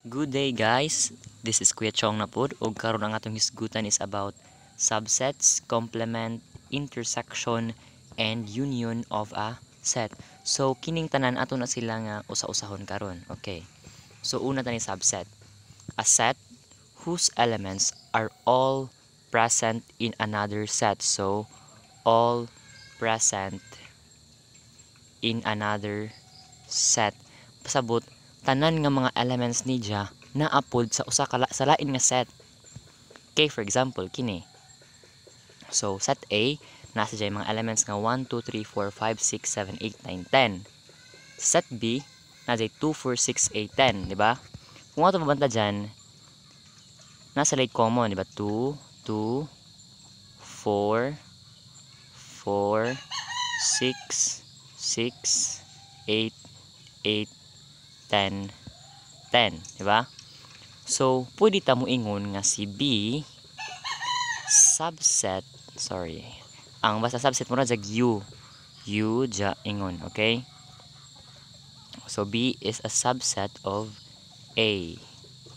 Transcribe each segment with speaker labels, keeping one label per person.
Speaker 1: Good day, guys. This is Kuya Chong na pod ug karon ang atong hisgutan is about subsets, complement, intersection and union of a set. So kining tanan ato na sila nga usa-usahon karon. Okay. So una ta ni subset. A set whose elements are all present in another set. So all present in another set. Pasabot, tanan nga mga elements niya naapod sa usa ka sa lain nga set. Okay, for example, kini. So, set A, nasa dyan mga elements nga 1, 2, 3, 4, 5, 6, 7, 8, 9, 10. Set B, nasa 2, 4, 6, 8, 10, di ba? Kung ato mabanta dyan, nasa like common, di ba? 2, 2, 4, 4, 6, 6, 8, 8, 10, 10, di ba? So, pwede ta mo ingon nga si B subset, sorry, ang basta subset mo na jag U. U ja ingon, okay? So, B is a subset of A.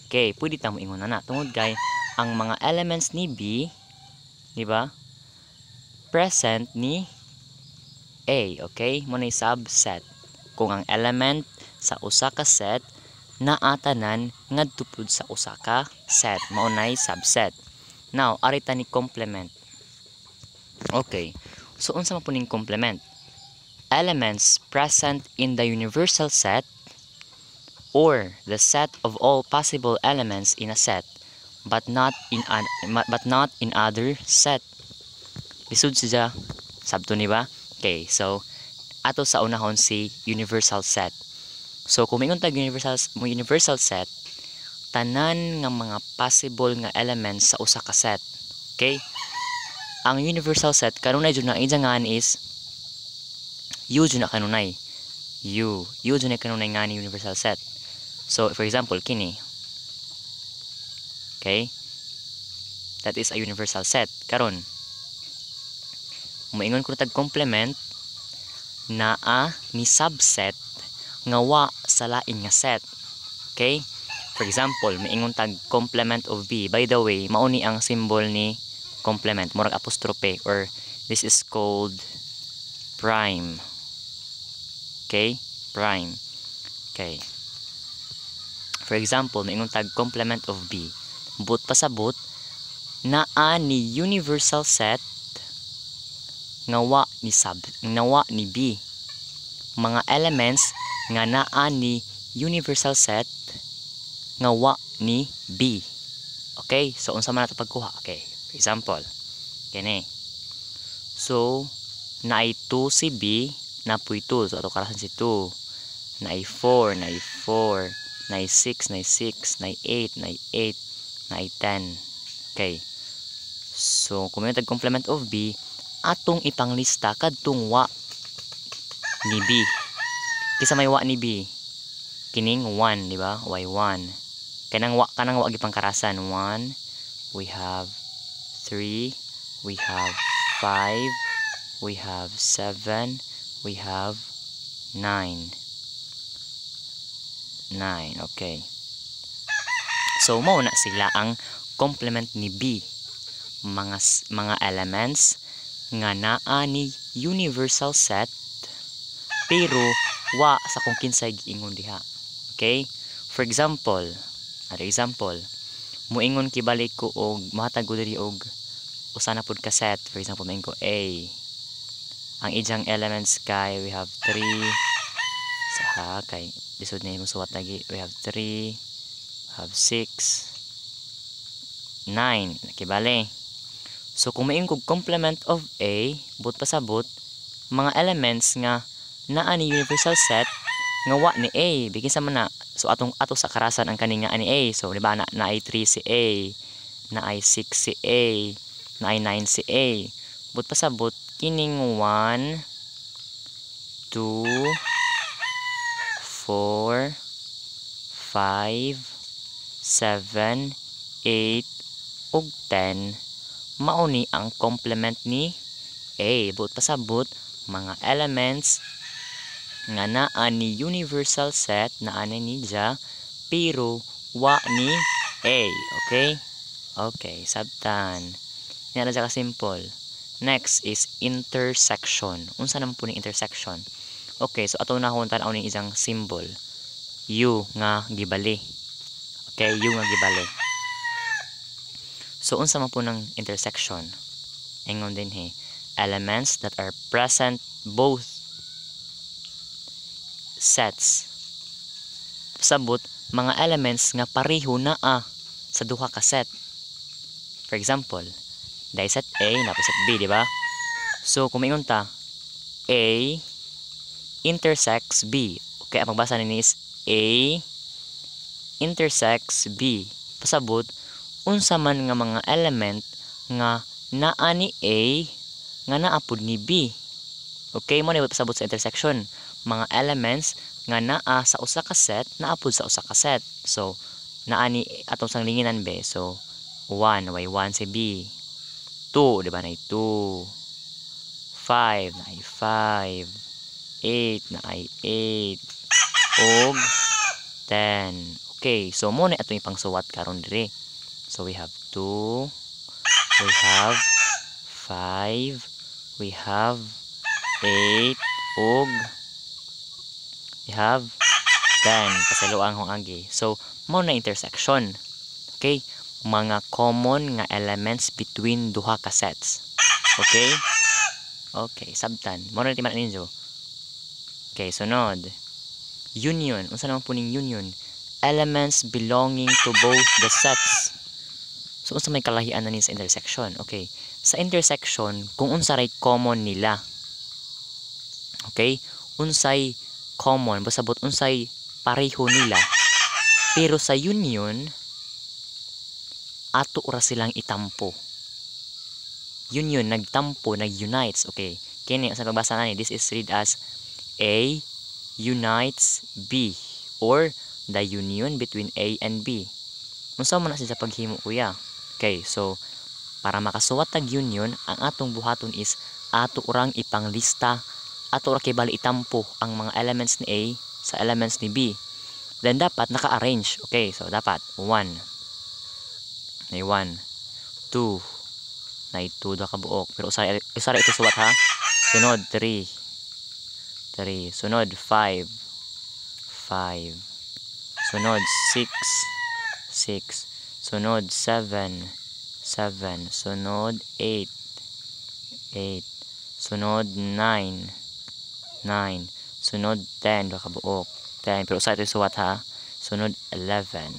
Speaker 1: Okay, pwede ta mo ingon na na. Tungod kay, ang mga elements ni B, di ba? Present ni A, okay? Mo na subset. Kung ang element sa usa ka set naa tanan ngadto pud sa usa ka set, mao nay subset. Now, ari ta ni complement. Okay. So unsa man po ning complement? Elements present in the universal set or the set of all possible elements in a set but not in other set. Lisod siya sabto ni ba? Okay, so ato sa unahon si universal set. So kung mingon tag universal mo universal set, tanan nga mga possible nga elements sa usa ka set. Okay? Ang universal set kanunay jud na iyang ngan is U jud na kanunay. U. U jud na kanunay nga ni universal set. So for example, kini. Okay? That is a universal set. Karon, moingon ko tag complement, naa ni subset nga wa sa lain nga set. Okay? For example, maingon tag complement of B. By the way, mao ni ang symbol ni complement, murag apostrophe or this is called prime. Okay? Prime. Okay. For example, maingon tag complement of B. But pasabot, naa ni universal set nga wa ni sub nga wa ni B. Mga elements nga naa ni universal set nga wa ni B. Okay? So unsa man nato pagkuha? Okay. For example, kini. So naay 2 si B, napoy 2. So ato karasan si 2. Naay 4, naay 4, naay 6, naay 6, naay 8, naay 8, naay 10. Okay. So kung may tag complement of B, atong ipanglista kadtong wa ni B. Kinsa may wa ni B? Kining 1, di ba? Y1. Kanang wa gipangkarasan 1, we have 3, we have 5, we have 7, we have 9. 9, okay. So mao na sila ang complement ni B. Mga elements nga naa ni universal set pero wa sa kung kinsay giingon diha. Okay? For example, other example, muingon kibalik ko og mahatag ko diri og usa na pud ka set. For example, moingon ko A. Ang iyang elements kay we have 3 sa ha kay lisod na imong suwat lagi. We have 3, we have 6, 9. Kibali. So kung maingon kog complement of A, but pasabot, mga elements nga naa ni universal set nga wa ni A. Bigin sa man na. So atong ato sa karasan ang kani nga ani A. So di ba na naay 3 si A, naay 6 si A, naay 9 si A. But pasabot kining 1, 2, 4, 5, 7, 8 ug 10 mao ni ang complement ni A. But pasabot, mga elements nga naa ni universal set naa ni niya pero Wa ni A. Okay? Okay, sabtan. Yan na siya ka-simple. Next is intersection. Unsa naman po ni intersection? Okay, so ato na akong tan-aw ning isang symbol. U nga gibali. Okay, U nga gibali. So unsa man po ng intersection? Ingon din he, elements that are present both sets. Sabot, mga elements nga pareho naa sa duha ka set. For example, dahil set A, naa set B, di ba? So, kung maingon ta, A intersects B. Okay, ang pagbasa nini is A intersects B. Pasabot, unsa man nga mga element nga naa ni A nga naa pud ni B. Okay, mo ni pasabot sa intersection. Mga elements nga naa sa usa ka set, naa pud sa usa ka set. So, naa ni atong sang linginan B. So, 1, way 1 si B. 2, di ba, na 2. 5, na 5. 8, na 8. Og 10. Okay, so mo na atong ipangsuwat karon dire. So we have 2, we have 5, we have 8, ug we have 10. Pasayloa ang agi. So, mo na intersection. Okay? Mga common nga elements between duha ka sets. Okay? Okay, sabtan. Mo na timan ninyo. Okay, sunod. Union. Unsa naman po ning union? Elements belonging to both the sets. So, unsa may kalahian na ni sa intersection? Okay. Sa intersection, kung unsa ray common nila. Okay? Unsay common, basta bot unsay pareho nila. Pero sa union, ato ra silang itampo. Union, nagtampo, nag-unites. Okay. Kini, sa pagbasa nani, this is read as A unites B or the union between A and B. Unsa man na siya sa paghimo, kuya? Okay, so para makasuwat tag union, ang atong buhaton is ato orang ipanglista, ato ra kay bali itampo ang mga elements ni A sa elements ni B. Then dapat naka-arrange. Okay, so dapat 1 na 1, 2 na 2 duha ka buok. Pero usara usara ito suwat ha. Sunod 3, 3, sunod 5, 5, sunod 6, 6, sunod 7, 7, sunod 8, 8, sunod 9, 9, sunod 10, duha ka buok, 10, pero usa ito suwat ha, sunod 11.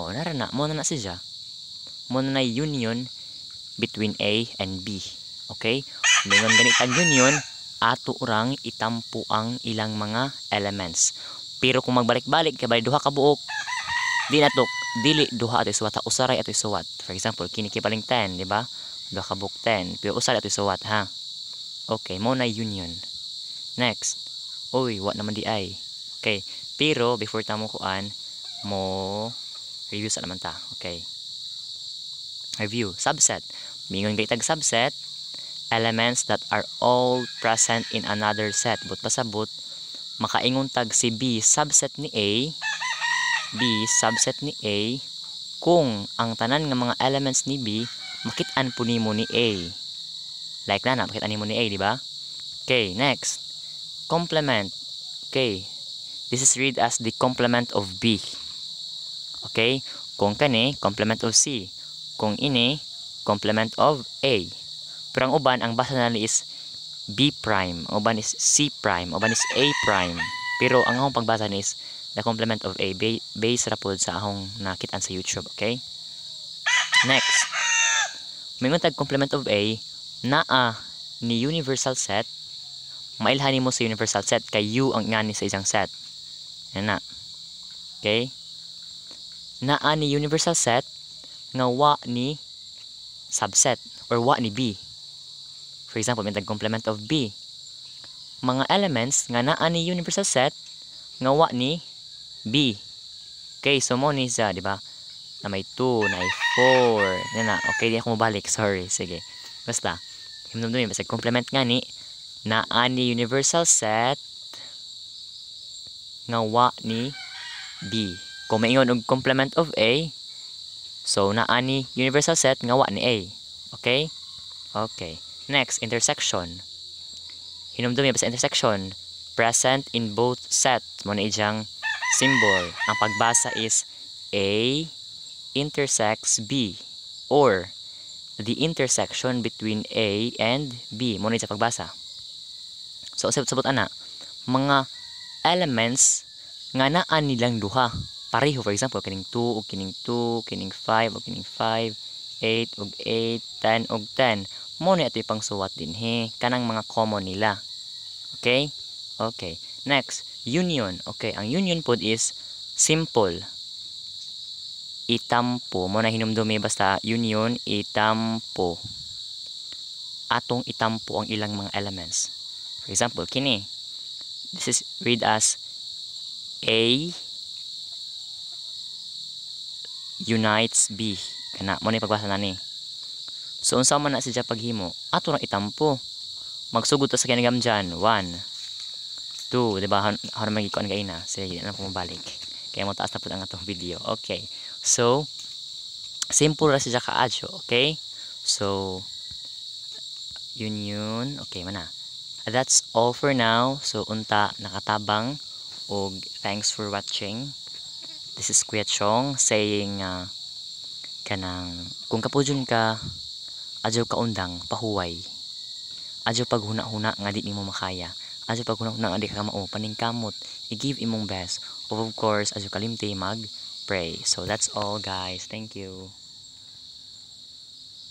Speaker 1: Oh, nara na, mo na na siya. Mo na na union between A and B. Okay? Mingon ganit ang union, ato orang itampo ang ilang mga elements. Pero kung magbalik-balik kay bali duha ka buok, di na to dili duha ato suwat ha, usaray ato suwat. For example, kini kay baling 10, di ba? Duha ka buok 10, pero usaray ato suwat ha. Okay, mo na union. Next. Uy, wa naman di ay. Okay, pero before ta mo kuan, mo review sa naman ta. Okay. Review. Subset. Mingon kay tag subset, elements that are all present in another set. But pasabot, makaingon tag si B subset ni A, B subset ni A, kung ang tanan nga mga elements ni B makit-an po nimo ni A. Like na na, makit-an nimo ni A, di ba? Okay, next. Complement. Okay. This is read as the complement of B. Okay? Kung kani, complement of C. Kung ini, complement of A. Pero ang uban, ang basa na is B prime. Ang uban is C prime. Ang uban is A prime. Pero ang akong pagbasa ni is the complement of A. Base ra pod sa akong nakitaan sa YouTube. Okay? Next. Mingon tag complement of A, naa ni universal set, mailhan nimo sa universal set kay U ang ngani sa isang set. Yan na. Okay? Naa ni universal set nga wa ni subset or wa ni B. For example, may complement of B. Mga elements nga naa ni universal set nga wa ni B. Okay, so mo ni siya, di ba? Na may 2, na may 4. Yan na. Okay, di ako mabalik. Sorry. Sige. Basta, himnumdumi, basta complement nga ni naa ni universal set nga wa ni B. Kung maingon og complement of A, so naa ni universal set nga wa ni A. Okay? Okay. Next, intersection. Hinumdumi ba sa intersection? Present in both set. Mao na iyang symbol. Ang pagbasa is A intersects B or the intersection between A and B. Mao na sa pagbasa. So, sabot ana, mga elements nga naa nilang duha pareho. For example, kining 2 ug kining 2, kining 5 ug kining 5, 8 ug 8, 10 ug 10, mao ni atoy pangsuwat dinhi, kanang mga common nila. Okay? Okay, next, union. Okay, ang union pod is simple, itampo. Mao na hinumdumi, basta union, itampo, atong itampo ang ilang mga elements. For example, kini, this is read as A unites B. Kana mao ni pagbasa na ni. So unsa man na siya paghimo? Ato rang itampo. Magsugod ta sa kinagamdyan. 1, 2, di ba? How naman gikuan kay na? Sige, na ko mabalik. Kaya mo taas na pud ang atong video. Okay. So, simple ra siya kaadyo. Okay? So, union. Okay, mana. That's all for now. So, unta nakatabang og thanks for watching. This is Kuya Chong saying kanang kung kapudyon ka, adyaw ka undang, pahuway. Adyaw paghuna-huna nga di nimo makaya. Adyaw paghuna-huna nga di ka mao, paningkamot, i-give imong best. Of course, adyaw kalimti mag pray. So that's all, guys. Thank you.